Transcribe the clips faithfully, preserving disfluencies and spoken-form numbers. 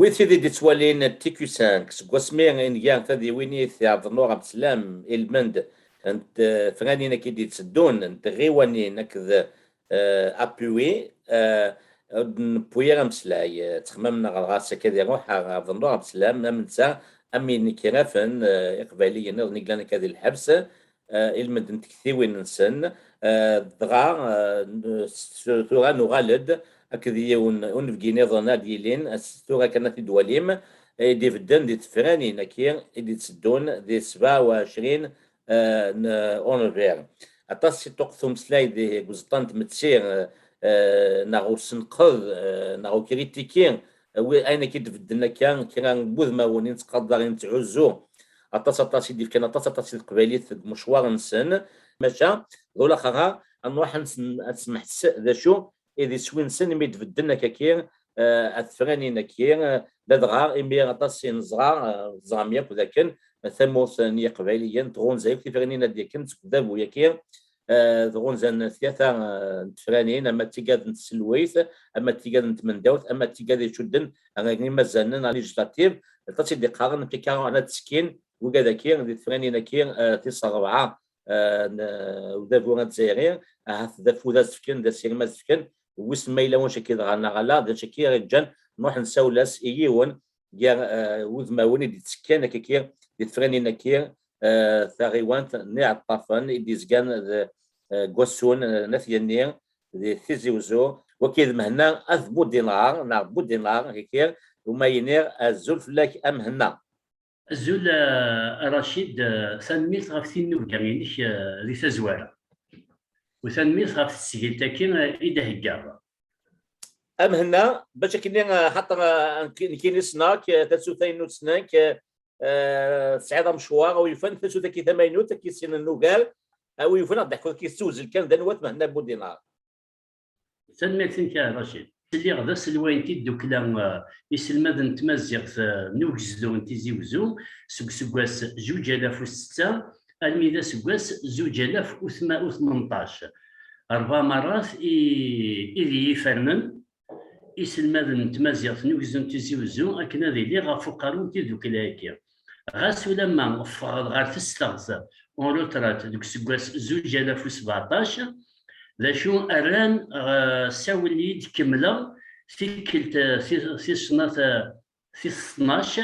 Wid tid i d-ittwalin T Q cinq, seg wasmi i nga tadiwinit i Ɛebdennur Ɛebdeslam, ilmend n tefranin akka i d-itteddun, n tɣiwanin akked, eh, appui, eh, ur d-newwi ara ameslay. Eh, ttxemmamen ɣer ɣas akka ad iruḥ ɣer Ɛebdennur Ɛebdeslam, am netta, am Inekrafen, eh, Iqbayliyen nniḍen i yellan akka di lḥebs, eh, ilmend n tektiwin-nsen, eh, dɣa, eh, n-, s-, tura nuɣal-d akked yiwen unebgi niḍen ad d-yilin, ass-, tura kan ad t-id-twalim, eh, i d-ibedden di tefranin-agi i d-itteddun di sebɛa u ɛecrin, eh, n univers. Aṭas i ṭuqqet umeslay di, deg uẓeṭṭa n tmetti, eh, eh, neɣ usenqed, eh, neɣ ukritiki, eh, wi-, ayen akka i d-bedden akka, kra n wudmawen i nettqadar, i nettɛuzzu. Aṭas, aṭas i d-ifkan, aṭas, aṭas i teqbaylit deg umecwar-nsen. Maca, d ulaxeṛ-a, ad nruḥ ad nsen-, ad nsemḥes d acu i d iswi-nsen imi d-bedden akkaki, eh, at tefranin-agi, eh, ladɣa imi aṭas i neẓra, eh, teẓram yakk dakken tamurt n Yiqbayliyen tɣunza yakk tifranin ad d-yakken seg udabu-agi, eh, tɣunza n tyata, eh, n tefranin, ama d tigad n tselwit, ama d tigad n tmendawt, ama d tigad icudden ɣer imazanen, ɣer législative, aṭas i d-iqqaren akka ara ttekkin wigad-agi di tefranin-agi, eh, tis ṛebɛa, eh, n, eh, udabu azzayri, ahat d afud ad s-fken, d asirem ad s-fken, wissen ma yella wacu akka dɣa neɣ ala, d acu akka i ɣ-iǧǧan nruḥ nsawel-as i yiwen gar, eh, wudmawen i d-ittekkan akkaki di tefranin-agi, eh, taɣiwant n Iɛeṭṭafen i d-izgan d, eh, deg wassun, eh, n At Yanni di Tizi Uzzu, waki d Mhenna At Budinɣar, neɣ Budinɣar, akkaki, uma yiniɣ azul fell-ak a Mhenna. Azul, eh, a Racid, eh, tanemmirt ɣef tinnubga-inek, eh, di tazwara. U tanemmirt ɣef tesgilt-agi, eh, i d-theggaḍ. A Mhenna, bac akkenni, eh, xaṭer, eh, nekk-, nekkini ssneɣ-k, eh, tasuta-inu ssnen-k, eh, eh, tesɛiḍ amecwar, a wi yufan tasuta-agi tamaynut, ad k-issinen ugar, a wi yufan ad d-ḥkuḍ-agi s tewzel kan d anwa-t Mhenna Budinɣar. Tanemmirt-inek a Racid. Lliɣ d aselway n tiddukla, eh, iselmaden n tmaziɣt, eh, n ugezdu n Tizi Uzzu, seg useggas zuǧ alaf u setta armi d aseggas zuǧ alaf u tma-, u tmenṭac. Rebɛa merrat i, i d iyi-ifernen, iselmaden n tmaziɣt n ugezdu n Tizi Uzzu, akken ad iliɣ ɣef uqerru n tiddukla-agi. Ɣas ulamma ffɣeɣ ɣer testaɣt en retraite deg useggas zuǧ alaf u sbeɛṭac, d acu rran, eh, ssawlen-iyi-d kemmleɣ tikkelt, eh, tis, tis snat, eh, tis tnac,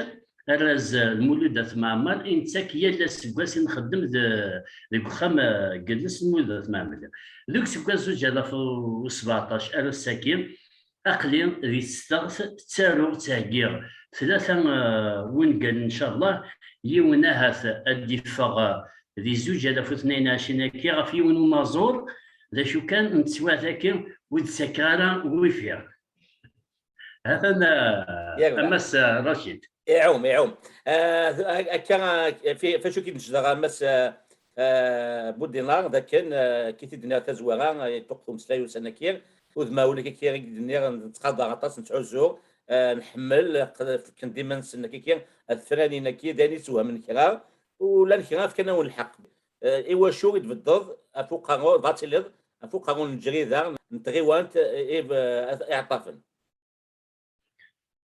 arraz, eh, Lmulud At Mɛemmer, i nettak yal aseggas i nxeddem de, deg uxxam, eh, n yelli-s n Lmulud At Mɛemmer. Deg useggas zuǧ alaf u sbeɛṭac ar ass-agi, aql-i di testaɣt, ttaruɣ, ttheggiɣ tlata, eh, wungalen, ncallah, yiwen ahat ad d-iffeɣ, eh, di zuǧ alaf u tnayen u ɛecrin-agi ɣef yiwen unaẓur, d acu kan n teswiɛt-agi ur d-ttakeɣ ara wifi. Hatan, eh, a Mass, eh, Racid. Iɛum, iɛum. Eh, akka, eh, fi, f acu k-id-necdeɣ a Mass, eh, eh, Budinɣar, d akken, eh, kif i d-nniɣ tazwara, eh, ṭuqqet umeslay ussan-agi, udmawen akka i d-nniɣ, nettqadar aṭas, nettɛuzzu, eh, nḥemmel, eh, fken-d iman-nsen akka, ad franin akka, d ayen yessewhamen kra, u llan kra fkan-awen lḥeqq. Eh, iwacu i tbeddeḍ ɣef uqerru, dɣa tiliḍ ɣef uqerru n leǧrida n tɣiwant, eh, i, eh, Iɛeṭṭafen?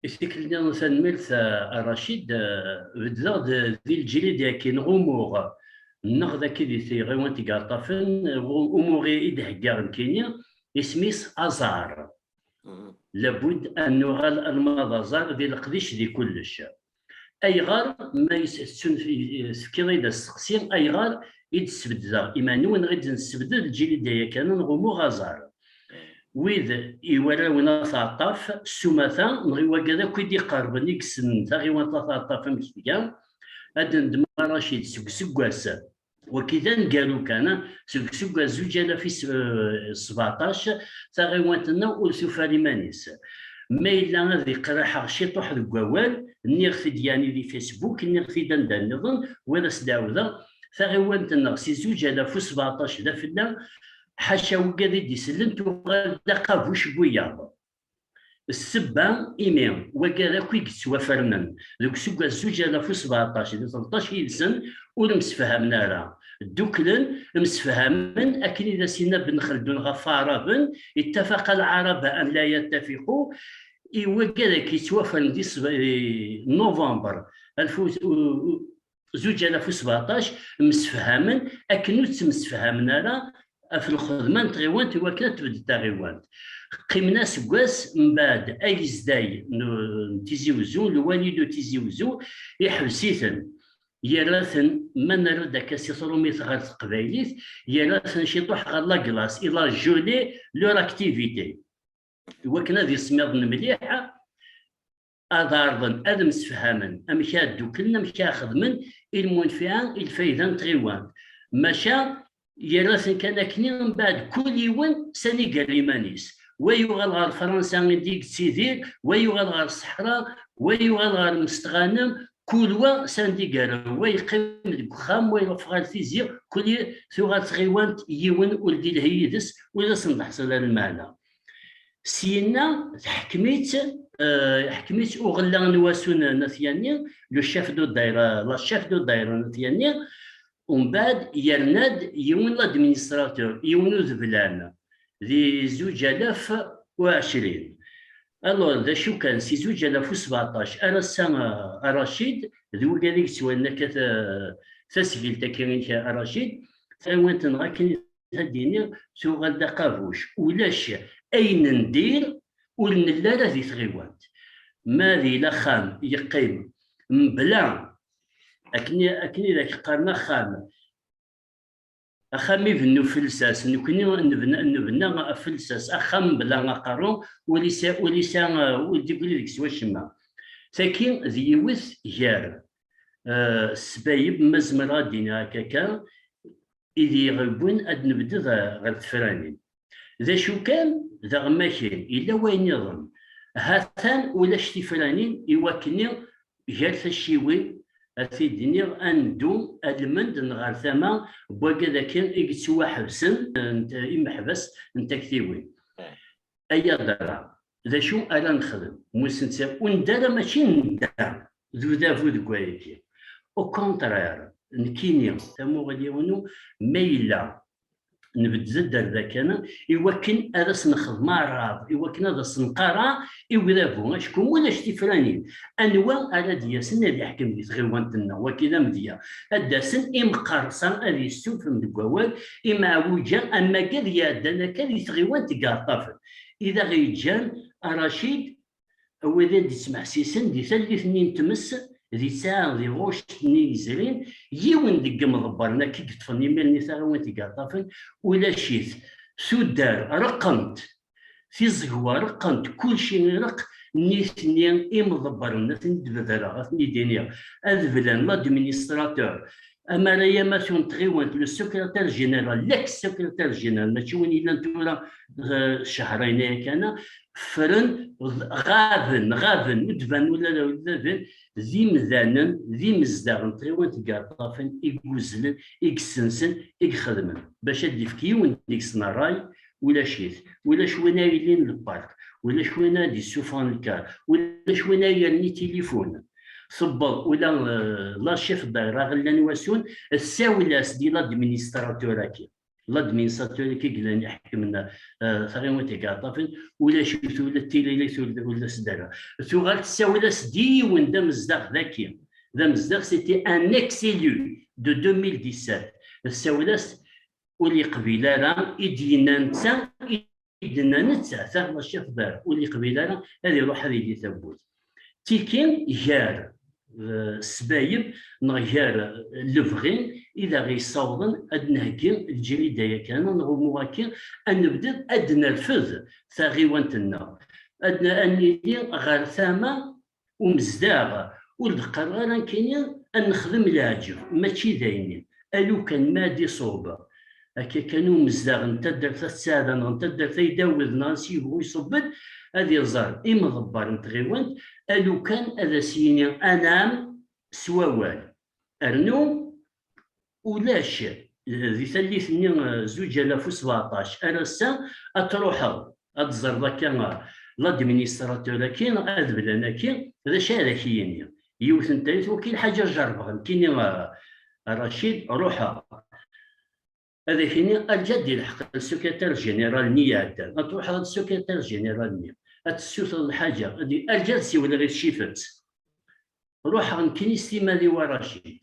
I tikkelt-nniḍen, tanemmirt, a, a Racid, a, beddeɣ d, di leǧrida-agi, neɣ umuɣ, neɣ dagi di tɣiwant n Iɛeṭṭafen, u-, umuɣ i, i d-heggaɣ nekkini, isem-is Aẓar. Labud ad nuɣal alma d aẓar, di leqdic, di kullec. Ayɣer, ma yes-, tettun-, tefkiḍ-iyi-d asteqsi, ayɣer i d-sbeddeɣ iman-iw, neɣ i d-nesbeded lǧil i d-aya kan, neɣ umuɣ aẓar? Wid i warraw n At Ɛeṭṭaf s umata, neɣ i wagad akk i d-iqerben, i yessnen taɣiwant n At Ɛeṭṭaf amek tga, ad d-neddem a Racid seg useggas, wagi d aneggaru kan, seg useggas zuǧ alaf u sbeɛṭac, taɣiwant-nneɣ ur tufi ara iman-is. Ma yella ad iqerreḥ ciṭuḥ deg wawal, nniɣ-t-id yani di Facebook, nniɣ-t-id anda nniḍen, u ad as-d-ɛawdeɣ, taɣiwant-nneɣ si zuǧ alaf u sbeɛṭac d afella, ḥaca wigad i d-isellen, tuɣal d aqabuc n wiyaḍ. Ssebba, imi wagad akk i yettwafernen deg useggas zuǧ alaf u sbeɛṭac, di tleṭṭac yid-sen ur msefhamen ara. Dduklen, msefhamen, akken i d as-yenna Ben Xeldun ɣef Aɛraben, اتفق العرب أن لا يتفقوا, i wagad akka yettwafren di seb- di november alef u- u- u- zuǧ alaf u sbeɛṭac, msefhamen akken ur ttemsefhamen ara ɣef lxedma n tɣiwant i wakken ad tbedd taɣiwant. Qqimen aseggas, mbeɛd agezday n n Tizi Uzzu, lwali n Tizi Uzzu, iḥbes-iten. Yerra-ten, ma nerra-d akka si trumit ɣer teqbaylit, yerra-ten ciṭuḥ ɣer la glace, il a gelé leur activité. I wakken ad ismiḍen mliḥ, ad ɛerḍen ad msefhamen amek ad dduklen, amek ad xedmen i lmunfiɛa, i lfayda n tɣiwant. Maca yerra-ten kan akkenni, mbeɛd kul yiwen sani gar iman-is. Wa yuɣal ɣer Fransa anda i yettidir, wa yuɣal ɣer ṣṣeḥra, wa yuɣal ɣer Mestɣanem, kul wa sanda i yerra, wa yeqqim deg uxxam, wa iruḥ ɣer Tizi, kul tuɣal tɣiwant yiwen ur d-ilhi yid-s, ur asen-d-ḥṣil ara lmeɛna. Syenna teḥkem-itt, eh, iḥkem-itt uɣella n wasu n At Yanni, le chef de daïra, la chef de daïra n At Yanni, umbeɛd yerna-d yiwen l'administrateur, yiwen udeblan, di zuǧ alaf u ɛecrin. Alors, d acu kan, si zuǧ alaf u sbeɛṭac ar ass-a, eh, a Racid, d wigad i yettwalen akka ta- tasgilt-agi-inek a Racid, tawant-nneɣ akken ad d-iniɣ, tuɣal d aqabuc. Ulac ayen n dir ur nelli ara di tɣiwant. Ma di laxxam yeqqim mebla, akken, akken i d ak-qqaren axxam, axxam ibennu felsas, nekni nebna, nebna felsas, axxam mebla aqerru, ur yesɛi, ur yesɛi, ur d-igri deg-s wacemma. Tagi d yiwet gar, eh, ssbayeb, ma zemreɣ ad d-iniɣ akka kan, i d-iɣewwen ad nebded ɣer tefranin. D acu kan, daɣen ma kan, yella wayen nniḍen. Ha-t-an ulac tifranin i wakken gar tacciwin, ad t-id-iniɣ, ad neddu almend neɣ ɣer tama n wagad akken i yettwaḥebsen, n t- imeḥbas n taktiwin. Ay adra, d acu ara nexdem? Musen ur nedda ara, mačči nedda d udabu deg wayagi. Au contraire, nekkini, tamuɣli-inu, ma yella nbedd d dderba kan, i wakken ad as-nexdem aɛraḍ, i wakken ad as-nqara i udabu, acku ulac tifranin. Anwa ara d-yasen ad iḥkem di tɣiwant-nneɣ? Wagi d amedya. Ad d-asen imqerṣa ad yessufem deg wawal, imeɛwuǧa am wagad iɛeddan akka di tɣiwant n Igeɛṭafen, i d aɣ-yeǧǧan a Racid, awid ad d-ittmeḥsisen di tallit-nni n tmes, di ttɛa, di ɣuct-nni yezrin, yiwen deg imḍebbren akka i yeṭṭfen imir-nni taɣiwant n Igeɛṭafen, ulac-it. Tuddar reqqent, tiẓegwa reqqent, kulci ireqq, nitni imḍebbren, ad ten-id-bedreɣ, ad ten-id-iniɣ, ad blan l'administrateur, amarayam-a n tɣiwant, le secrétaire général, l'ex-secrétaire général, mačči win yellan tura, eh, cehrayen aya kan, ffren, ɣaben, ɣaben, ur d-banen ula d ula d d imdanen, d imezdaɣ n tɣiwant n Igeɛṭafen i yuzzlen, i yessensen, i ixedmen. Bac ad d-yefk yiwen deg-sen ṛṛay, ulac-it. Ulac win ara yilin lpark, ulac win ara d-yessufɣen lkar, ulac win ara yerni tilifun. Tewweḍ ula, eh, la chef de daïra Ɣella n Wasun, tessawel-as di l'administrateur-agi. L'administrateur-agi i yellan iḥekmen, eh, taɣiwant n Igeɛṭafen, ulac-it ula d tiririt ur d, ur d as-d-terra. Tuɣal tessawel-as-d i yiwen d amezdaɣ daki. D amezdaɣ, c'était un ex-élu de deux mille dix-sept. Tessawel-as, ur yeqbil ara, i d-yenna netta, i d-tenna nettat, la chef de daïra, ur yeqbil ara ad iruḥ ad yeldi tawwurt. Tiki gar, eh, ssbayeb neɣ gar, eh, lebɣi i d aɣ-yessawḍen ad d-nheggi lǧrida-ya kan neɣ umuɣ-agi, ad nebded ad d-nerfed taɣiwant-nneɣ, ad n-, ad nili ɣer tama umezdaɣ, ur d-qqareɣ ara nekkini ad nexdem leɛǧeb, mačči d ayen-nni. Alukan ma ad iṣub akka kan umezdaɣ n taddart At Sɛada neɣ n taddart Ayt Dawed neɣ ansi yebɣu iṣubb-d, ad iẓer imḍebber n tɣiwant, alukan ad as-yini anɛam s wawal. Rnu ulac, eh, di tallit-nni, eh, zuǧ alaf u sbeɛṭac ar ass-a, ad truḥeḍ ad tẓerḍ akka, eh, l'administrateur-agi, ad blan-agi, d acu ara k-yini? Yiwet n tallit, wakil ḥaǧa jerrbeɣ nekkini, eh, a Racid, ruḥeɣ. Ad ak-iniɣ, arǧa ad d-ilḥeq le secrétaire général-nni iɛeddan. Ad truḥeḍ ɣer le secrétaire général-nni. ad tessutreḍ lḥaǧa, ad d-, arǧa ad siwleɣ i tcifet. Ruḥeɣ nekkini s timad-iw a Racid.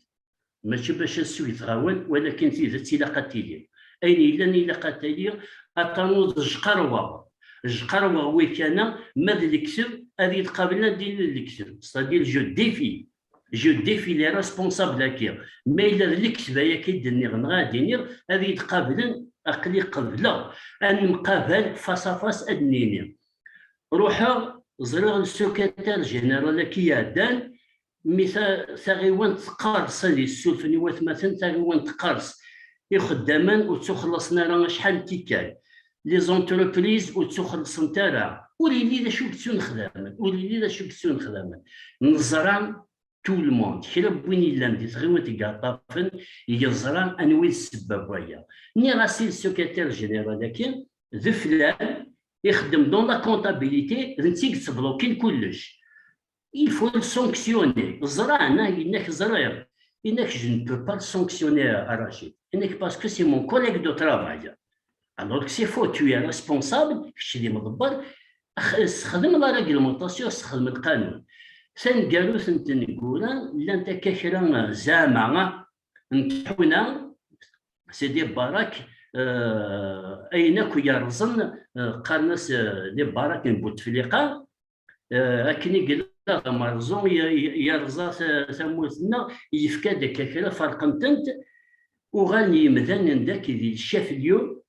Mačči bac ad sugteɣ awal, walakin tidet ilaq ad tili. Ayen yellan ilaq ad tili, ad tanuḍ jqerweɣ. Jqerweɣ wikana, ma d lekteb, ad yi-d-qablen ad d-iniɣ lekteb. C'est-à-dire, je défie. Je défie les responsables-agi. Ma yella d lekteb ayagi i d-nniɣ neɣ ad d-iniɣ, ad yi-d-qablen, aql-i qebleɣ. Ad nemqabal face à face ad d-nini. Ruḥeɣ, ẓriɣ le secrétaire général-agi iɛeddan, mi ta-, taɣiwant teqqers, ad yessurfen i watmaten, taɣiwant teqqers. Ixeddamen ur ttuxellṣen ara acḥal n tikkal. Les entreprises ur ttuxellṣent ara. Ur yelli d acu yettun xdamen, ur yelli d acu yettun xdamen. Neẓra tout le monde, kra n win yellan di tɣiwant n Iɛeṭṭafen, yeẓra anwa i d ssebba n waya. Nniɣ-as i le secrétaire général-agi, d flan, ixeddem dans la comptabilité, d netta i yettblokin kullec. Il faut le sanctionner. Ẓran, ah, yenna-k ẓriɣ. Yenna-k, je ne peux pas le sanctionner, a Rachid. Yenna-k, parce que c'est mon collègue de travail. Alors que c'est faux, tu es responsable, kečč d imḍebber, ax-, sexdem la réglementation, sexdem lqanun. Taneggarut n tneggura, llant akka kra, eh, zeɛma, eh, n tḥuna, c'est des baraques, eh, ayen akk yerẓen, eh, qqaren-as, eh, des baraques n Bouteflika, eh, akken i yella d amerẓu, ye-, ye-, yerẓa ta-, tamurt-nneɣ, yefka-d akka kra, ferqen-tent, uɣalen yemdanen d akk di le chef-lieu,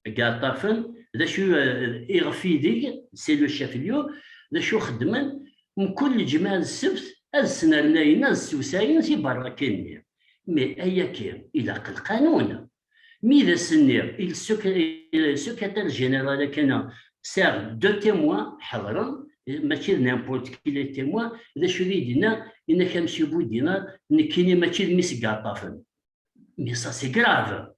deg Iɛeṭṭafen, d acu, eh, iɣef ideg, c'est le chef-lieu, d acu xeddmen, mkul lǧemɛa d ssebt, ad snernayen, ad ssewsayen tiberrakin-nni. Mais ayagi, ilaq lqanun. Mi d as-nniɣ, il sec-, il secrétaire général akana, sɛiɣ deux témoins, ḥeḍren, mačči d n'importe qui les témoins, d acu i d-yenna, yenna-k a monsieur Boudinot, nekkini mačči d mmi-s n Iɛeṭṭafen. Mais ça, c'est grave.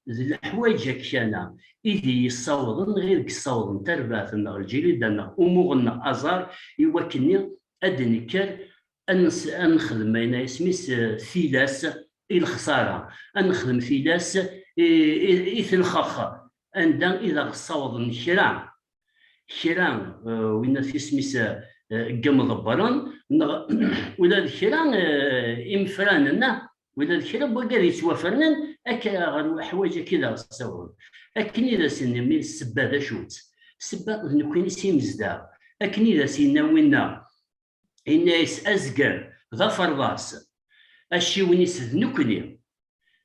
D leḥwayeǧ akkana i d-yessawḍen, i d-yessawḍen tarbaɛt-nneɣ, lǧirida-nneɣ, umuɣ-nneɣ, aẓar, i wakken ad d-nekker, ad nes-, ad nexdem ayen ay isem-is, eh, tilas i lexsara, ad nexdem tilas i, i, i telxex, anda i d aɣ-ssawḍen kra, kra, eh, winna tisem-is, eh, n yimḍebbren, neɣ ula d kra, eh, imefranen, ula d kra n wagad yettwafernen, akka ɣer uḥwaǧ akka i d aɣ-ssawḍen. Akken i d as-nniɣ, mi ssebba d acu-tt? Ssebba d nekkini s imezdaɣ. Akken i d as-yenna winna, yenna-yas azger d aferḍas, acciwen-is d nekkni.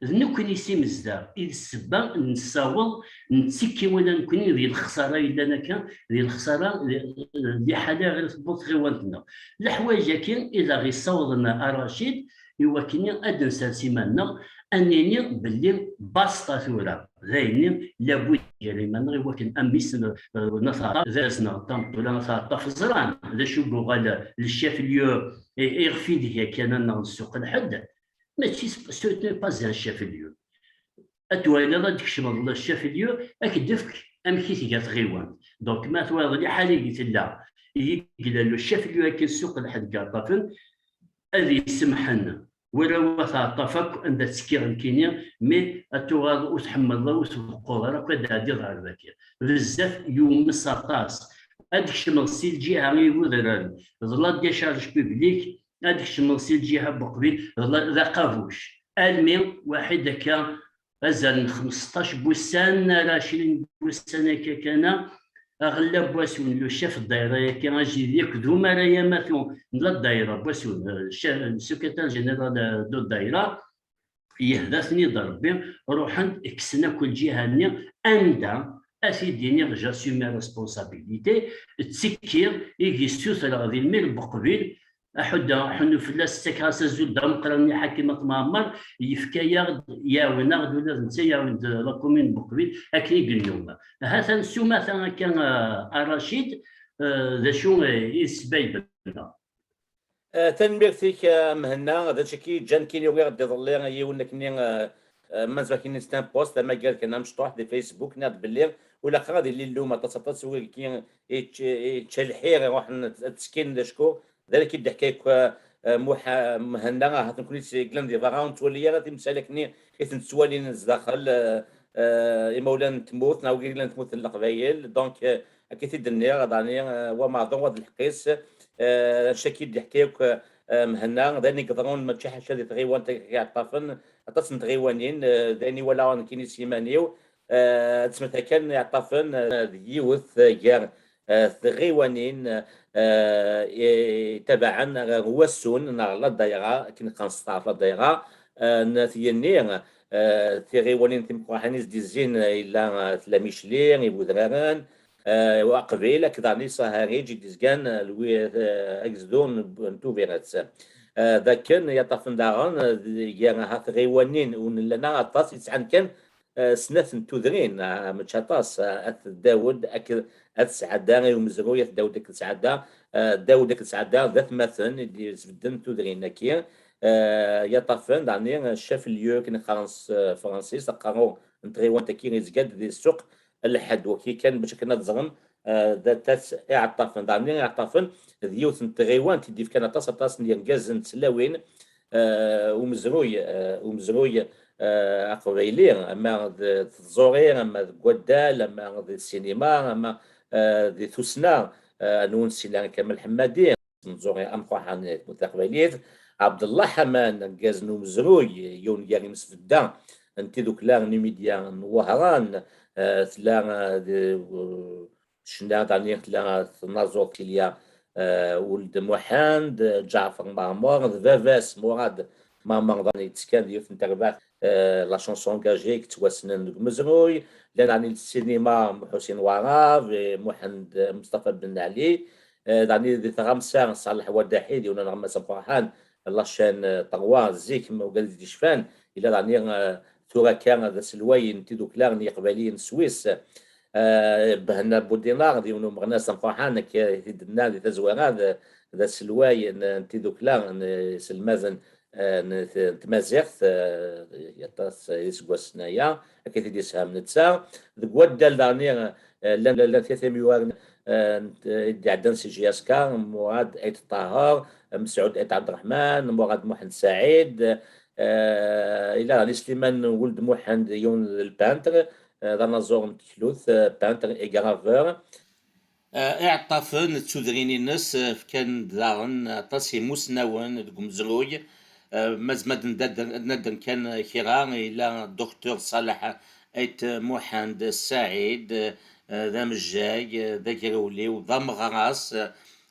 D nekkni s imezdaɣ, i d ssebba nessaweḍ, nettekki wala nekkni di lexsara yellan akka, di lexsara, di, di ḥala ɣer tewweḍ tɣiwant-nneɣ. Leḥwayeǧ-agi i d aɣ-yessawḍen a Racid, i wakken ad d-nsers iman-nneɣ, ad nini belli basta tura, d ayen labud gar iman-nneɣ, i wakken a mmi-s n, n At Ɛeṭṭaf, d ass-nneɣ, tameṭṭut-a n At Ɛeṭṭaf ẓran d acu i yuɣal le chef-lieu, i, iɣef i d-ga kan anneɣ nsuq lḥedd, mačči s-, ce n'est pas un chef-lieu. Ad twaliḍ ad d-tkecmeḍ le chef-lieu, ad k-d-efk amek i tga tɣiwant. Donc, ma twaliḍ liḥala i tella, i yella le chef-lieu akken suq lḥedd deg Iɛeṭṭafen, ad isemḥen warraw At Ɛeṭṭaf akk anda ttekkiɣ nekkini, mais ad tuɣaleḍ ur tḥemmleḍ ara, ur tbeqquḍ ara akk ad d-tɛeddiḍ ɣer dagi. Bezzaf yumes aṭas. Ad d-tkecmeḍ si lǧiha n yigudren, d la décharge publique, ad d-tkecmeḍ si lǧiha n Buqbil, d la-, d aqabuc. Almi waḥid akka, azal n xmesṭac n wussan ar ɛecrin n wussan akka kana, aɣella n Waswen, le chef n ddayra-yaki, ajidi akked umaray amatu n la ddayra n Waswen, eh, chef, secrétaire général, eh, de ddayra, yehda-ten-id Rebbi, ruḥen-d, kksen akk lǧiha-nni, anda, ad t-id-iniɣ, j'assume mes responsabilités, ttekkiɣ, i yessutreɣ di lmir n Buqbil, aḥudda, aḥunnu fell-as, ttakeɣ-as azul d ameqqran i Ḥakim At Mɛemmer, yefka-yaɣ-d, iɛawen-aɣ-d, ula d netta iɛawen-d la commune n Buqbil, akken i yennum. Hatan s umata akka, a, a Racid, eh, d acu, eh, i d ssebba yebna? Eh, tanemmirt-ik, a Mhenna, d acu akka i yeǧǧan kini uwiɣ-d iḍelli yiwen akkenni, eh, eh, manzwa kini s tempost, amaggad kan amecṭuḥ di Facebook, nniɣ-d belli ulaqa ad illi llum aṭas aṭas wigi yečč-, yečča lḥir, iruḥen ad ttekkin d acku d ara k-id-iḥka akk, eh, Muḥ-, Mhenna, ahat nekkni s-, yellan di berra ur nettwali ara timsal akkenni i tent-ttwalin zdaxel, eh, eh, imawlan n tmurt, neɣ wigi yellan tmurt n Leqbayel. Donc, eh, akka i t-id-nniɣ, dani, eh, wa meɛḍum, wa d lḥeqq-is. Eh, caki d-yeḥka akk, eh, Mhenna, d ayen i yeḍrun mačči ḥaca di tɣiwant Iɛeṭṭafen, aṭas n tɣiwanin, eh, d ayen i walaɣ nekkini s yiman-iw. Eh, ad smeta kan Iɛeṭṭafen, eh, d yiwet, eh, gar, eh, tɣiwanin, eh, i-, itabaɛen ɣer wassun neɣ la dayra, akken qqaren s taɛrabt la dayra, eh, n tyenni, eh, tiɣiwanin timeqqranin i s-d-izzin, eh, yella, eh, tella Micli, Ibudraren, eh, Aqbil, akked daɣen Isahariǧ i d-izgan, eh, lwi-, eh, agezdu n, n Tubiret. Eh, d akken Iɛeṭṭafen daɣen, eh, d-, gar ahat tɣiwanin ur nellan ara aṭas, yesɛan kan, eh, snat n tudrin, eh, mačči aṭas, eh, at Dawed akked at Sɛada i umezruy, at Dawed akked Sɛada, eh, Dawed akked Sɛada d atmaten i d-yesbedden tudrin-agi. Eh, Iɛeṭṭafen, daɣen, eh, chef-lieu, akken qqaren s, eh, Fransis, aqerru n tɣiwant-agi, yezga-d di ssuq Lḥedd, waki kan bac akken ad ẓren, eh, d aṭas Iɛeṭṭafen. Daɣen Iɛeṭṭafen d yiwet n tɣiwant i d-yefkan aṭas, aṭas n yergazen d tlawin, eh, umezruy, eh, umezruy, eh, aqbayli, ama d tẓuri, ama deg waddal, ama di ssinima, ama, eh, di tussna, eh, n unsilar Kamal Ḥemmadi, n tẓuri amqraḥen n tmurt taqbaylit, Ɛebdellah Ḥaman, argaz n umezruy, yiwen gar imesbedda n tidukla Numidya n Wehran, eh, tella, eh, d, eh, ccna, daɣen tella tnaẓurt Silya, eh, Weld Muḥend, eh, Ǧaɛfer Meɛmer, d baba-s Murad Meɛmer, daɣen yettekkan di yiwet n terbaɛt, eh, la chanson engagée, i yettwassnen deg umezruy. Llan daɣen di ssinima Ḥusin Waɛrab, eh, Muḥend, eh, Mustafa Ben Ɛli, eh, daɣen di tɣamsa Ṣaleḥ Wadaḥi, d yiwen n aneɣmas ameqqran, la chaîne, eh, trois, zik, ma ugad i d-yecfan, yella daɣen, eh, tura kan d aselway n tidukla n Yiqbayliyen n Swis. Eh, Behenna Budinar, d yiwen n umeɣnas ameqqran, akka i t-id-nnan di tazwara, d, d aselway n, n tidukla n iselmaden, eh, n, n tmaziɣt, eh, aṭas iseggasen aya, akka i t-id-yessefhem netta. Deg waddal daɣen, eh, llan, llan tlata imyurar, eh, n, i d-iɛeddan si J S K, Murad Ait Ṭaher, Mesɛud Ait Ɛebderreḥman, Murad Muḥend Saɛid, eh, yella daɣen Sliman Weld Muḥend, yiwen d lpeintre, eh, d anaẓur n teklut, eh, peintre et graveur. Eh, Iɛeṭṭafen d tudrin-ines, eh, fkan-d daɣen aṭas n yimusnawen deg umezruy. Eh, ma zma ad nadder, ad nadder kan kra, yella Docteur Ṣaleḥ Ait Muḥend Saɛid, eh, d amejjay, eh, d agrewliw, d ameɣras,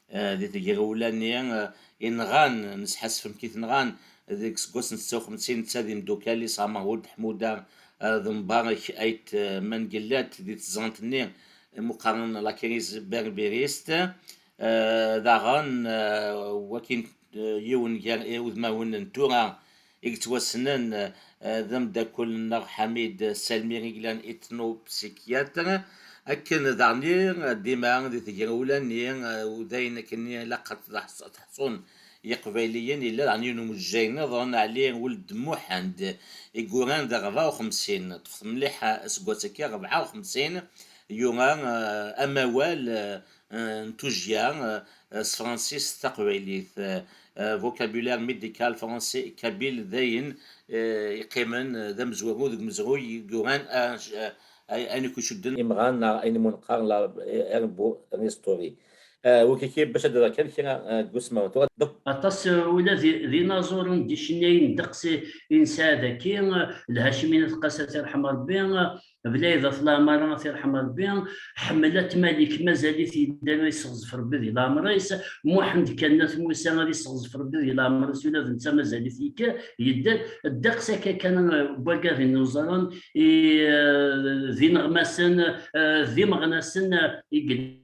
eh, di tegrewla-nni, eh, i nɣan, nesḥassef amek i t-nɣan, deg seggasen setta u xemsin, netta d imdukal-is Ɛmer Weld Ḥmuda, eh, d Mbarek Ait, eh, Mengellat di tẓant-nni imu qqaren la crise berbériste. Eh, daɣen, eh, wakin, eh, yiwen gar udmawen n tura i yettwassnen, eh, d ameddakel-nneɣ Ḥamid Salmi i yellan ethnopsychiatre. Akken daɣen, eh, dima di tegrewla-nni, eh, u d ayen akken ilaq ad teḥṣ-, ad teḥṣun Yiqbayliyen, yella daɣen yiwen umejjay nniḍen, Ɛli Weld Muḥend, i yuran di rebɛa u xemsin. Ṭṭfet mliḥ, eh, aseggas-agi, rebɛa u xemsin, yura, eh, amawal, eh, eh, n tujjya, eh, eh, s tefransist taqbaylit, eh, eh, vocabulaire médical français kabyle, d ayen, eh, yeqqimen, eh, d amezwaru deg umezruy i yuran, eh, eh, ayen akk icudden imɣan neɣ ayen imu neqqar la, eh, herbo history. Eh, wiki bac ad d-rreɣ kan kra, eh, deg usmawen. Tura, donc, aṭas, eh, ula d, d inaẓuren d icennayen ddeqs i, i nesɛa daki, eh, Lhacim Inat Qasi, ad t-irḥem Rebbi, eh, Belayd At Leɛmara, ad t-irḥem Rebbi, Ḥemla At Malik, mazal-it yedder, ad yesseɣzef Rebbi di leɛmer-is, Muḥend Kanna At Musa, ad yesseɣzef Rebbi di leɛmer-is, ula d netta mazal-it yekker, yedder, ddeqs akka kan, eh, n wagaden n uẓaran, i, eh, d ineɣmasen, eh, d imeɣnasen, eh, i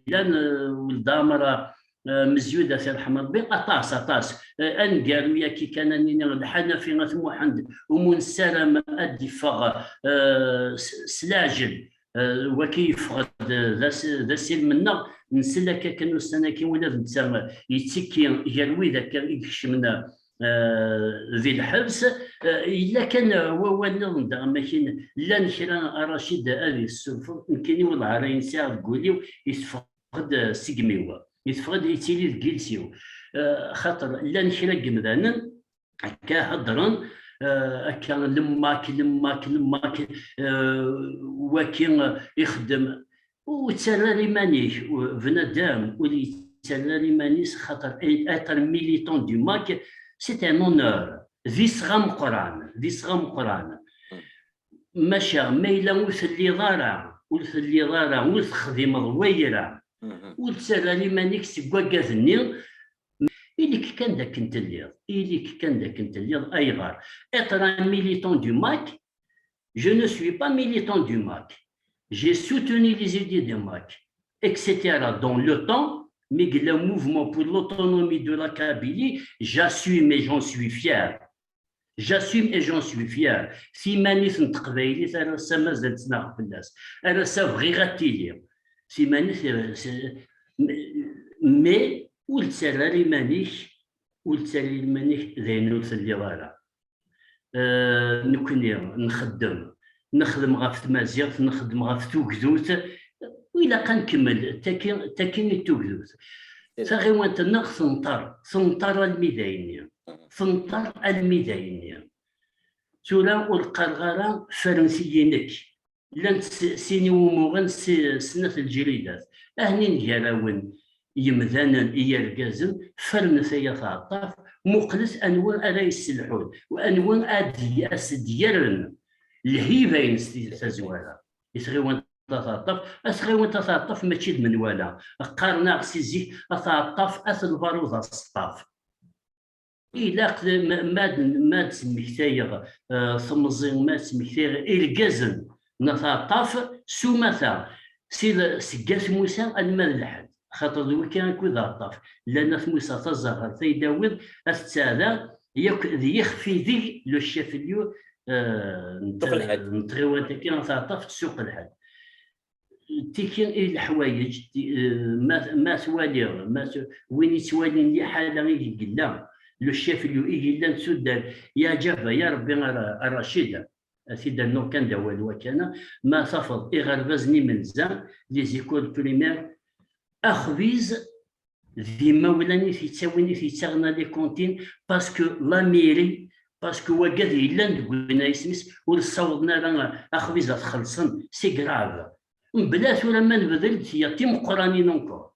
yellan, eh, Weld Ɛemra, eh, Mezyud, ad t-irḥem Rebbi, aṭas, aṭas. Eh, aneggaru-yaki kan ad nini, Lḥanafi At Muḥend, umu nessaram ad d-iffeɣ, eh, s, s leɛjel. Eh, waki yeffeɣ-d d as-, d asilem-nneɣ, nsel akka kan ussan-agi, ula d netta yettekki gar wid akka i ikecmen, eh, di lḥebs. Eh, yella kan wawal nniḍen daɣen, makin llan kra, a Racid, ad yessurfeḍ, nekkini wellah ara in sɛiɣ deg wul-iw, yeffeɣ-d segmi-w, yeffeɣ-d yettili deg iles-iw. Eh, xaṭer llan kra n yemdanen, akka heddren, euh, akka, lemmak, lemmak, lemmak, euh, waki, euh, ixeddem. Ur ttarra ara iman-ik, u-, bnadem ur yettarra ara iman-is, xaṭer être militant du MAK, c'est un honneur. D isɣa meqqran, d isɣa meqqran. Maca ma yella ur telliḍ ara, ur telliḍ ara, ur texdimeḍ wayra, ur ttarra ara iman-ik seg waggad-nni, ili-k kan d akken telliḍ, ili-k kan d akken telliḍ. Ayɣer? Être un militant du MAK, je ne suis pas militant du MAK. J'ai soutenu les idées de MAK, et cetera. Dans le temps, mais le mouvement pour l'autonomie de la Kabylie, j'assume et j'en suis fier. J'assume et j'en suis fier. Timanit n teqbaylit ar ass-a mazal ttnaɣ fell-as. Ar ass-a bɣiɣ ad tili. Timanit, euh, c'est, mais, mais ur ttarra ara iman-ik, ur ttarra ara iman-ik d ayen ur telliḍ ara. Eh, nekkni nxeddem, nxeddem ɣef tmaziɣt, nxeddem ɣef tugdut, ilaq ad nkemmel, tagi, tagi i d tugdut. Taɣiwant-nneɣ tenṭer, tenṭer almi d ayenni, tenṭer almi d ayenni. Tura ur qqareɣ ara fren-iyi nekk. Llant s-, sin i wumuɣen, s-, snat lǧiridat. Ahnin gar-awen yemdanen, i yergazen, fernet ay at Ɛeṭṭaf, muqlet anwa ara yesselḥun, u anwa ad d-, as-d-yerren lhiba-ines di tazwara. I tɣiwant at Ɛeṭṭaf, a tɣiwant at Ɛeṭṭaf mačči d menwala. Qqaren-aɣ si zik at Ɛeṭṭaf, at lbaṛud aseṭṭaf. Ilaq d-, ma, ma d-, ma d-smektayeɣ, eh, temẓi, ma d-smektayeɣ irgazen n at Ɛeṭṭaf s umata, si l-, seg At Musa alma d lḥed, xaṭer d wiki akk i d Ɛeṭṭaf. Llan At Musa, Tazaɣert, Ayt Dawed, At Tteɛda, yakk d yixef ideg le chef-lieu, eh, n t-, Suq Lḥed. N tɣiwant-agi n At Ɛeṭṭaf d Suq Lḥed. Tiki i leḥwayeǧ, ti-, eh, ma, ma twaliḍ, ma t-, win yettwalin liḥala i yella, le chef-lieu i yellan d tuddar, yeɛǧab, ya Rebbi, a Ra-, a Racid, ad t-id-rnuɣ kan d awal wakana, ma tafeḍ iɣerbazen imenza, les écoles primaires, axbiz d imawlan i t-yettawin, i t-yettaɣen à les cantines, parce que la mairie, parce que wagad yellan deg winna isem-is, ur ssawḍen ara axbiz ad t-xellṣen, c'est grave. Mebla tura ma nbedel-d tiyaḍ timeqqranin encore.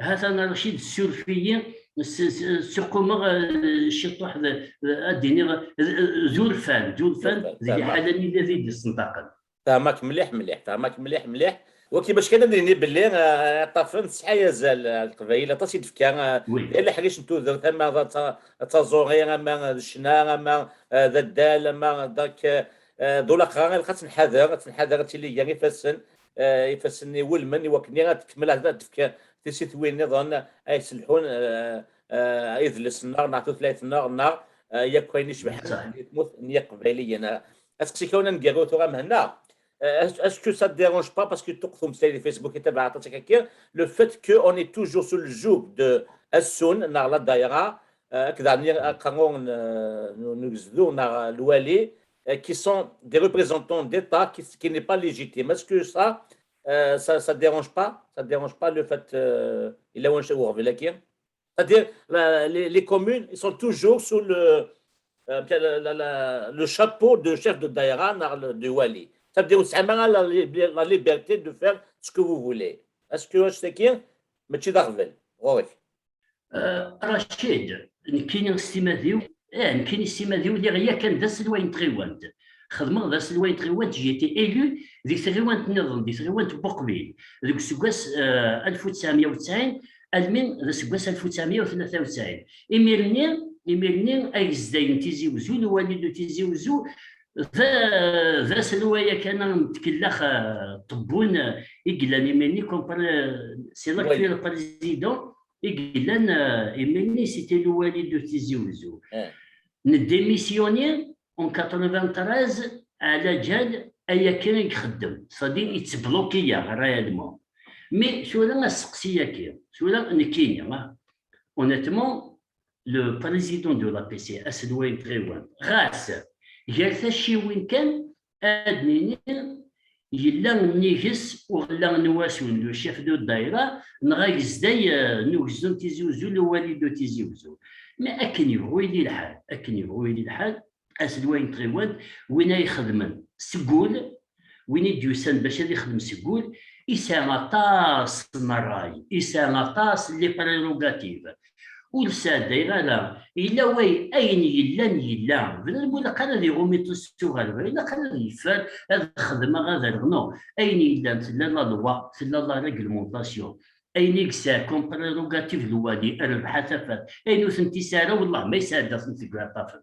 Hatan a Racid, ssuref-iyi, s-, s-, ssuqqumeɣ, eh, ciṭuḥ d, d, ad d-iniɣ, d, d urfan, d urfan, urfan, d liḥala-nni d ad d-isenṭaqen. Fehmeɣ-k mliḥ, mliḥ, fehmeɣ-k mliḥ, mliḥ. Waki bac kan ad nini belli, eh, Ɛeṭṭafen tesɛa azal, eh, Leqbayel aṭas i d-tefka, eh, oui, yal aḥric n tudert, ama d ta-, d taẓuri, ama d ccna, ama, eh, d addal, ama d ak-, eh, d ulaqra, ilaq ad tenḥader, ad tenḥader ad tili gar ifassen, eh, ifassen iwulmen, i wakken ad tkemmel ad d-tefk tisitwin nniḍen ay yesselḥun, eh, eh, idles-nneɣ, neɣ tutlayt-nneɣ, neɣ, eh, yakk ayen icebḥen i tmurt n Yiqbayliyen. Aseqsi kan aneggaru tura, Mhenna, eh, est-, est-ce que ça te dérange pas, parce que tuqt umeslay di Facebook i tabaɛt aṭas akka, le fait que on est toujours sous le joug de Assun, neɣ la daïra, eh, akked ɛni aqerru n, n, n ugezdu, neɣ lwali, eh, qui sont des représentants d'État qui, qui n'est pas légitime. Est-ce que ça, euh, ça, ça dérange pas, ça dérange pas le fait, euh, il a un chef c'est-à-dire la, les, les communes, ils sont toujours sous le, euh, la, la, la, le chapeau de chef de daïra, neɣ le, de wali. Ça veut dire aussi la, la liberté de faire ce que vous voulez. Est-ce que c'est qui? Mačči d aɣbel, ɣur-k. Eh, Racid, nekkini s timad-iw, eh, nekkini s timad-iw, lliɣ yakan d aselway n tɣiwant. Xedmeɣ d aselway n tɣiwant, j'ai été élu di tɣiwant nniḍen, di tɣiwant n Buqbil, deg useggas, eh, alef u tesɛemya u tesɛin, almi d aseggas alef u tesɛemya u tlata u tesɛin. Imir-nni, imir-nni, agezday n Tizi Uzzu, le wali de Tizi Uzzu, d, d aselway yakan n tkellax, eh, ṭebbun, eh, i yellan imir-nni, comme pré-, c'est l'actuel président, i yellan, euh, imir-nni, c'était le wali de Tizi Uzzu. Eh. Nedémissionné en quatre-vingt-treize, ɛla ǧal aya kan i ixeddem, c'est-à-dire yettbloki-yaɣ réellement. Mais tura aseqsi-agi, tura nekkini, ah, honnêtement, le président de l'A P C, aselway n tɣiwant, ɣas gar tacciwin kan, ad nini yella nnig-s uɣella n Wasun, le chef de daïra, neɣ agezday, euh, n ugezdu n Tizi Uzzu, le wali de Tizi Uzzu. Mais akken yebɣu yili lḥal, akken yebɣu yili lḥal, aselway n tɣiwant, win ay ixedmen seg wul, win i d-yusan bac ad ixdem seg wul, isɛa aṭas n ṛṛay, isɛa aṭas n les prérogatives. Ur sɛeddayeɣ ara, yella way, ayen yellan yella, bnadem ur ilaq ara ad iɣum iṭuṣ s uɣerbal, ilaq ara ad yeffer, ad xedmeɣ, ad rɣneɣ. Ayen yellan, tella la loi, tella la réglementation. Ayen i yesɛa comme prérogative lwali, rrbeḥ a tafat. Ayen ur tent-isɛi ara, wellah ma yesɛedda-tent deg iɛṭafen.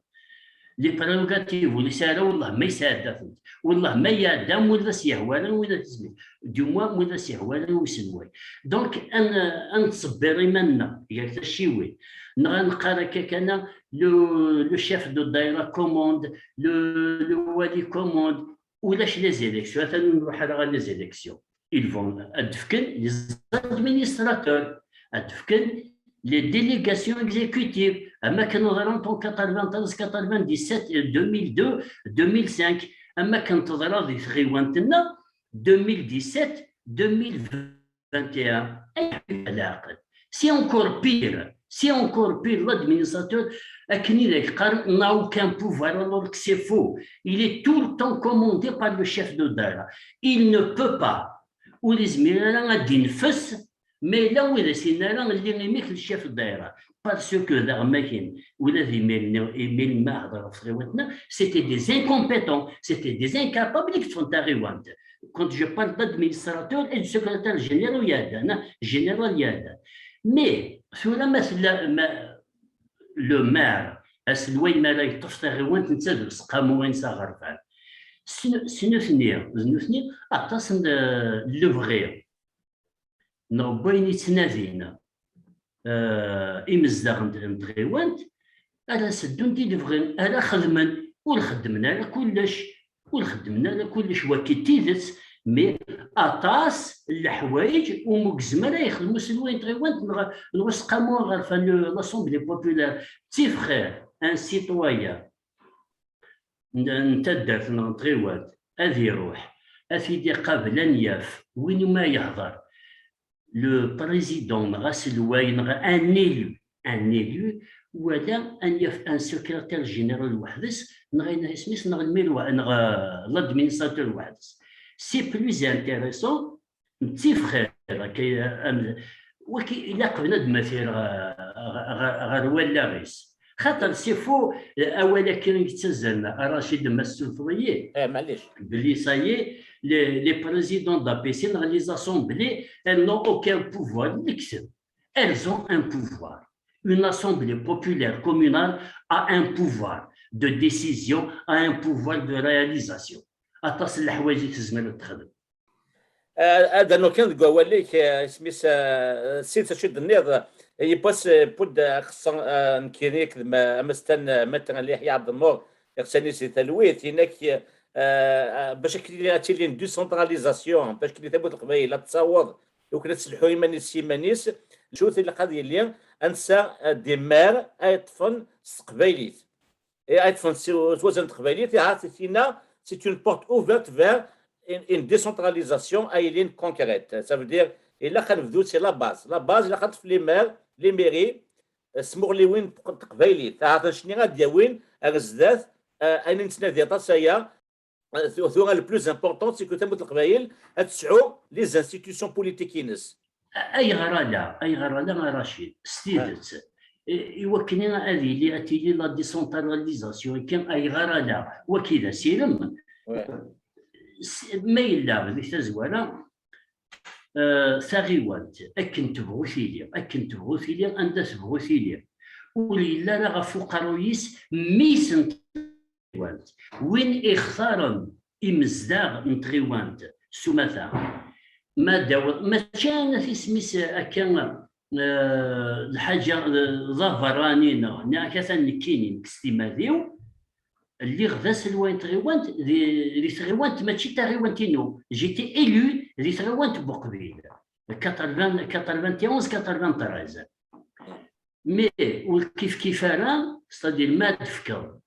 Les prérogatives ur yesɛi ara, wellah ma yesɛedda-tent. Wellah ma iɛedda, ma ur as-yehwa ara win ad tezmir. Du moins, ma ur as-yehwa ara i uselway. Donc, ad n-, ad nettṣebbir iman-nneɣ gar tacciwin. Neɣ ad neqqar akka kan, le, le chef de daïra commande, le, le wali commande, ulac les élections, atan ur nruḥ ara ɣer les élections. Ils vont, ad d-fken les administrateurs, ad d-fken les délégations exécutives, am akken ḍrant en quatre-vingt-treize, quatre-vingt-dix-sept, deux mille deux, deux mille cinq, am akken teḍra di tɣiwant-nneɣ, deux mille dix-sept, deux mille vingt et un. Ay ḥbib leɛqel. C'est encore pire. C'est encore pire. L'administrateur, akken i d ak-qqaren, n'a aucun pouvoir, alors que c'est faux. Il est tout le temps commandé par le chef de daïra. Il ne peut pas. Ur yezmir ara ad d-ineffes, ma yella ur as-yenni ara lli imi-k le chef de daïra. Parce que daɣen ma kan, ula d imir-nni, imir ma hḍer ɣef tɣiwant-nneɣ, c'était des incompétents, c'était des incapables i yeṭṭfen taɣiwant. Quand je parle d'administrateur et du secrétaire général iɛeddan, général iɛeddan. Mais tura ma tella, ma, le maire, aselway mi ara yeṭṭef taɣiwant, netta d useqqamu-ines aɣerbal. S, s nutni, d nutni, aṭas n, eh, lebɣi neɣ n wayen i ttnadin, eh, imezdaɣ n, n tɣiwant, ara seddun di lebɣi, ara xedmen, ur xeddmen ara kullec, ur xeddmen ara kullec, waki d tidet, mais aṭas n leḥwayeǧ umi ur yezmir ara yexdem uselway n tɣiwant neɣ, neɣ useqqamu aɣerfan, le, l'Assemblée populaire. Ttif xir un citoyen n, n taddart neɣ n tɣiwant ad iruḥ, ad t-id-iqabel, ad n-yaf win umi yehḍer, le président neɣ aselway neɣ un élu, un élu, wala ad n-yaf un secrétaire général weḥd-s, neɣ ayen isem-is, neɣ lmir wa-, neɣ, euh, l'administrateur weḥd-s. C'est plus intéressant, d tifxir, akka, am-, waki ilaq bnadem ad t-yerr ɣer, ɣer, ɣer wallaɣ-is. Xaṭer c'est faux, eh, awal-agi i yettazzalen, a Racid, ma tessurfeḍ-iyi, eh, maɛlic, belli ça y est, les, les présidents d'A P C neɣ les assemblées, elles n'ont aucun pouvoir. Lekdeb. Elles ont un pouvoir. Une assemblée populaire communale a un pouvoir de décision, a un pouvoir de réalisation. Aṭas n leḥwayeǧ i tezmer ad texdem. Ah, ad rnuɣ kan deg wawal-ik, ah, isem-is, ah, Sid, acu i d-tenniḍ, ah, yiwwas, ah, yewwi-d, ah, xeṣṣa, ah, nekkini akked ma-, amastan, ah, Maître Liḥya Ɛebdennur, iɣsan-is di talwit, yenna-k, ah, ah, bac akken ad tili une décentralisation, bac akken tamurt n Leqbayel ad tessaweḍ, iwakken ad telḥu iman-is s yiman-is, acu ilaq ad yili, ansa, ah, des maires ay ṭṭfen s teqbaylit. Et ay ṭṭfen s, s wazal n teqbaylit, ahat tinna, c'est une porte ouverte vers une, une décentralisation à une ligne concrète. Ça veut dire, ilaq ad nebdu c'est la base. La base, ilaq ad ṭṭef les maires, les mairies, eh, s tmuɣliwin n teqbaylit. Ahat annect-nni ad d-yawin ar zdat, eh, ayen i nettnadi aṭas aya, eh, tu-, tura le plus important, c'est que tamurt n Leqbayel ad tesɛu les institutions politiques-ines. Ayɣer ala, ayɣer ala, a Racid, s tidet, i, i wakken ad yili, ad tili la décentralisation, akken ayɣer ala, waki d asirem. Ouais. S-, ma yella di tazwara, eh, taɣiwant, akken tebɣu tili, akken tebɣu tili, anda tebɣu tili, ur yelli ara ɣef uqerruy-is mmi-s n tɣiwant. Win ixtaren imezdaɣ n tɣiwant s umata. Ma d-tawiḍ, mačči ayen at isem-is akka, eh, lḥaǧa, eh, d aberrani neɣ, nniɣ-ak atan nekkini, nekk s timmad-iw, lliɣ d aselway n tɣiwant, di, di tɣiwant, mačči d taɣiwant-inu. J'étais élu di tɣiwant n Buqbil. Quatre-vingts, quatre-vingt-onze, quatre-vingt-treize. Mais ur kif kif ara, c'est-à-dire ma d-tefkeḍ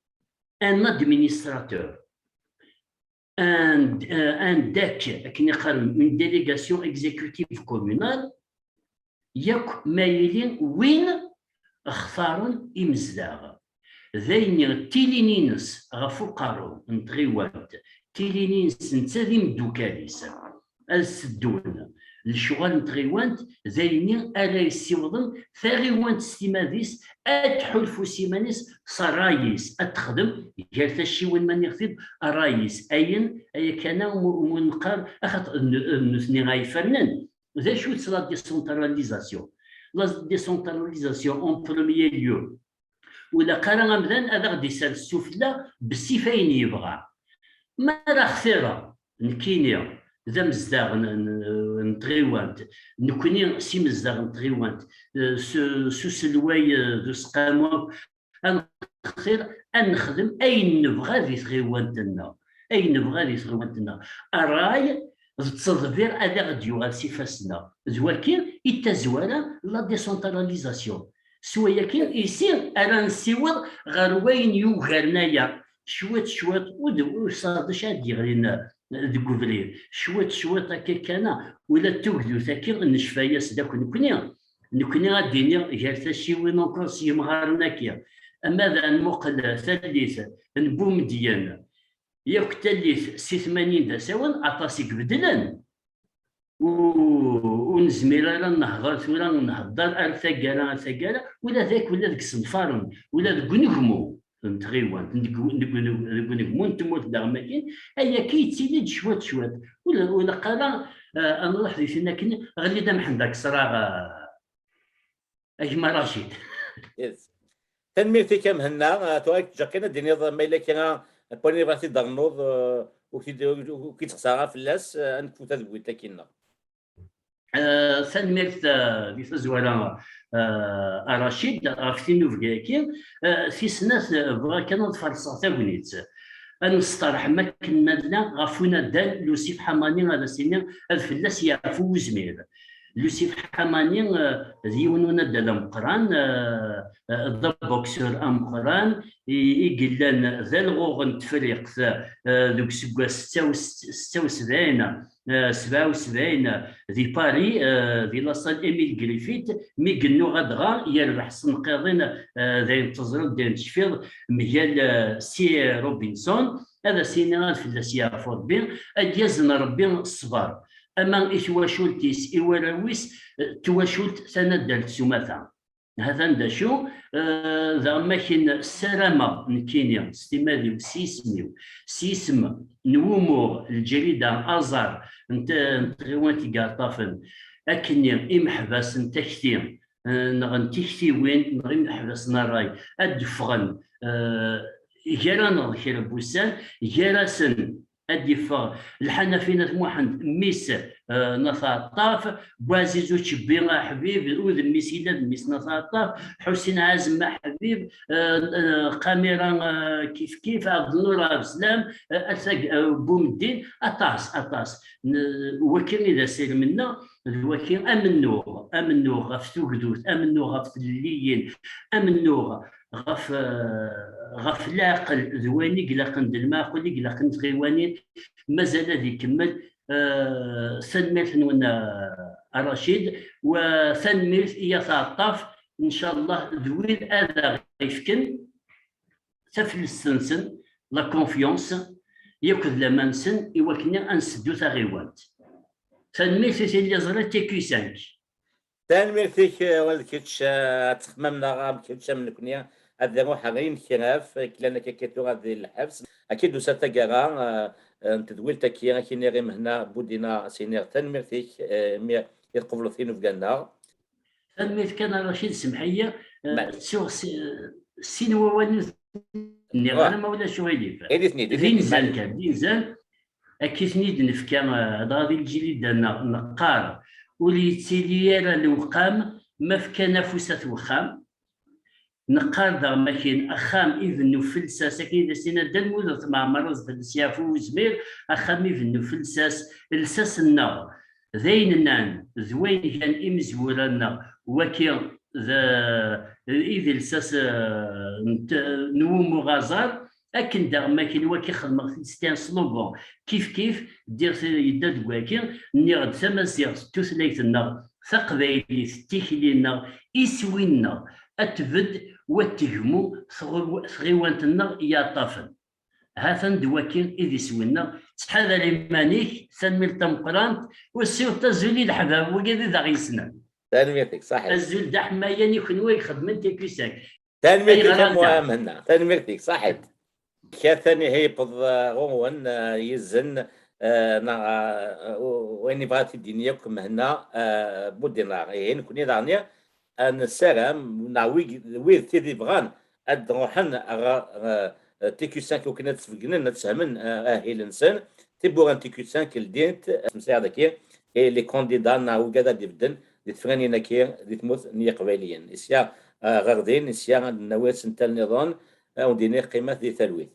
un administrateur, un, euh, un D E C, akken i qqaren, une délégation exécutive communale, yakk ma yili win xtaren imezdaɣ. d ayen tilin-ines ɣef uqerru n tɣiwant, tilin-ines netta d imeddukal-is, ad seddun lecɣal n tɣiwant, d ayen ara yessiwḍen taɣiwant s timad-is, ad tḥulfu s iman-is s ṛṛay-is, ad texdem gar tacciwin ma nniɣ-t-id ṛṛay-is, ayen aya kan umi neqqar axaṭer nutni ay ifernen. D acu-tt la décentralisation? La décentralisation, en premier lieu, ur ilaq ara amdan ad aɣ-d-isers sufella bessif ayen yebɣa. Ma ara xtireɣ nekkini d amezdaɣ n tɣiwant, nekkni s imezdaɣ n tɣiwant, s uselway d useqqamu akk, ad nextir ad nexdem ayen nebɣa di tɣiwant-nneɣ, ayen nebɣa di tɣiwant-nneɣ. Ṛṛay d ttedbir ad aɣ-d-yuɣal s ifassen-nneɣ. D waki i d tazwara n la décentralisation. S wayaki isi ara nessiweḍ ɣer wayen yugaren aya. Cwiṭ cwiṭ, ur d-, ur ssaraɣ d acu ara d-yeɣlin deg ubrid. Cwiṭ cwiṭ akka kan, ula d tugdut-agi necfa-yas-d akk nekkni. Nekkni ad d-iniɣ gar tacciwin encore s yimɣaren-agi. Ama d nmuqel tallit n Bumedyen, yakk tallit si tmanyin d asawen, aṭas i ibeddlen. Ur nezmir ara ad nehder tura, nhedder ar taggara, ar taggara, ula d akk, ula deg isenfaren, ula deg unegmu n tɣiwant, deg, deg, deg unegmu n tmurt daɣmakin, ayagi yettili-d cwiṭ cwiṭ. Ur ilaq ara, eh, ad nruḥ di tin akken, ɣli-d a Mḥend ad k-ssreɣ, eh, a gma Racid. Yes. Tanemmirt-ik a Mhenna. Ah, tura ad k-ǧǧeɣ kan ad d-tiniḍ ma yella kra n wayen i tebɣiḍ ad t-id-ternuḍ, ah, ur k-id-, ur k-id-xsareɣ fell-as, ah, ad nekfu tadwilt-agi-nneɣ. Ah, tanemmirt, ah, di tazwara, ah, a Racid, ɣef tinubga-agi. Ah, tis snat, ah, bɣiɣ kan ad farṣeɣ tagnit. Ad nesteṛḥem akken ma nella ɣef unaddal Lusif Ḥamani, ad as-iniɣ ad fell-as yeɛfu uzmir. Lusif Ḥamani, eh, d yiwen unaddal ameqqran, eh, eh, d aboksur ameqqran, i, i yellan d alɣuɣ n Tefriqt, eh, deg useggas setta u s-, setta u sebɛin, eh, sebɛa u sebɛin, di Paris, eh, di la salle Émile Griffith, mi yennuɣ adɣa yerbeḥ senqiḍin, eh, d ayen teẓriḍ, d ayen tecfiḍ, mgal, eh, Si Robinson, ad as-iniɣ ad fell-as yeɛfu Rebbi, ad d-yazen Rebbi ṣṣber. Ama i twacult-is, i warraw-is, eh, twacult tanaddalt s umata. Hatan d acu, eh, daɣ makin ssarameɣ nekkini s timad-iw, s yisem-iw, s yisem n wumuɣ lǧerida Aẓar n t-, n tɣiwant Igerṭafen, akkenni imeḥbas n takti, eh, neɣ n tiktiwin, neɣ imeḥbas n ṛṛay, ad d-ffɣen, eh, gar-aneɣ kra n wussan, gar-asen ad d-iffeɣ Lḥanafi n At Muḥend, mmi-s, eh, n At Ɛeṭṭaf, Buɛziz Učebbi Aḥbib, u d mmi-s, yella d mmi-s n At Ɛeṭṭaf, Ḥusin Ɛazem Aḥbib, eh, eh, Qamira, eh, kif kif, Ɛebdennur Ɛebslam, eh, At Tag-, eh, Bumeddin, aṭas, aṭas. N-, waki i d asirem-nneɣ, d waki amennuɣ, amennuɣ ɣef tugdut, amennuɣ ɣef tlelliyin, amennuɣ ɣef, eh, ɣef leɛqel d wayen i ilaqen, d lmeɛqul i ilaqen tɣiwanin, mazal ad ikemmel. Eh, tanemmirt-nwen, eh, a Racid, wa tanemmirt i At Ɛeṭṭaf, ncallah d wid ad aɣ-ifken taflest-nsen, la confiance, yakk d laman-nsen, i wakken ad nseddu taɣiwant. Tanemmirt i tiliẓri T Q cinq. Tanemmirt-ik, eh, ula d kečč, eh, ad texmam neɣ am kečč am nekni, ad iruḥ ɣer inekraf, eh, klan akka akka tura di lḥebs. Akka i d-tusa taggara, eh, eh, n tedwilt-agi, ad k-iniɣ i Mehna Budina, ad s-iniɣ tanemmirt-ik, eh, mi i tqebleḍ tinubga-nneɣ. Tanemmirt kan a Racid, semmeḥ-iyi, eh, ttuɣ si-, sin wawalen ur nniɣ ara, ma ulac uɣilif. Ini-ten-id, d inzan kan, d inzan. Akka i ten-id-nefka, eh, dɣa di lǧil i d-nneɣ, neqqar, ur yettili ara lewqam ma fkan afus at wexxam. Neqqar daɣ makin axxam ibennu f lsas, akken i d as-yenna Dda Lmulud At Mɛemmer, ad s-yeɛfu uzmir, axxam ibennu f lsas, lsas-nneɣ d ayen nnan, d wayen gan imezwura-nneɣ, waki d, i d lsas, eh, n t-, n wumuɣ aẓar, akken daɣ makin waki xedmeɣ-t-id s kan slogan, kif kif, ddiɣ s-, yedda deg waki, nniɣ-d tamaziɣt d tutlayt-nneɣ, taqbaylit d tikli-nneɣ, iswi-nneɣ, ad tbedd wat tegmu tɣiwant-nneɣ i iɛeṭṭafen. Ha-t-an d waki i d iswi-nneɣ. Ttḥadar iman-ik, tanemmirt tameqqrant, u ssiweḍ azul i leḥbab wigi d aɣ-yessnen. Tanemmirt-ik, ṣaḥit. Azul d aḥmayan i kunwi i ixedmen tikisak. Tanemmirt-ik a Muhammed. Tanemmirt-ik, ṣaḥit. Katan ihi yewweḍ ɣur-wen yizen neɣ wayen yebɣa ad t-id-yini akk Mhenna Budinar. Ihi nekni daɣen nessaram neɣ wid tid yebɣan ad d-ruḥen ɣer T Q cinq akken ad sbegnen, ad ssehmen ahil-nsen, tiwwura n T Q cinq ldint, ssemsayeɣ daki les candidats neɣ wigad ad d-ibedden di tefranin-agi di tmurt n Yiqbayliyen. Isya ɣer din, isya ad d-nawi asentel nniḍen, ad wen-d-iniɣ qqimet di talwit.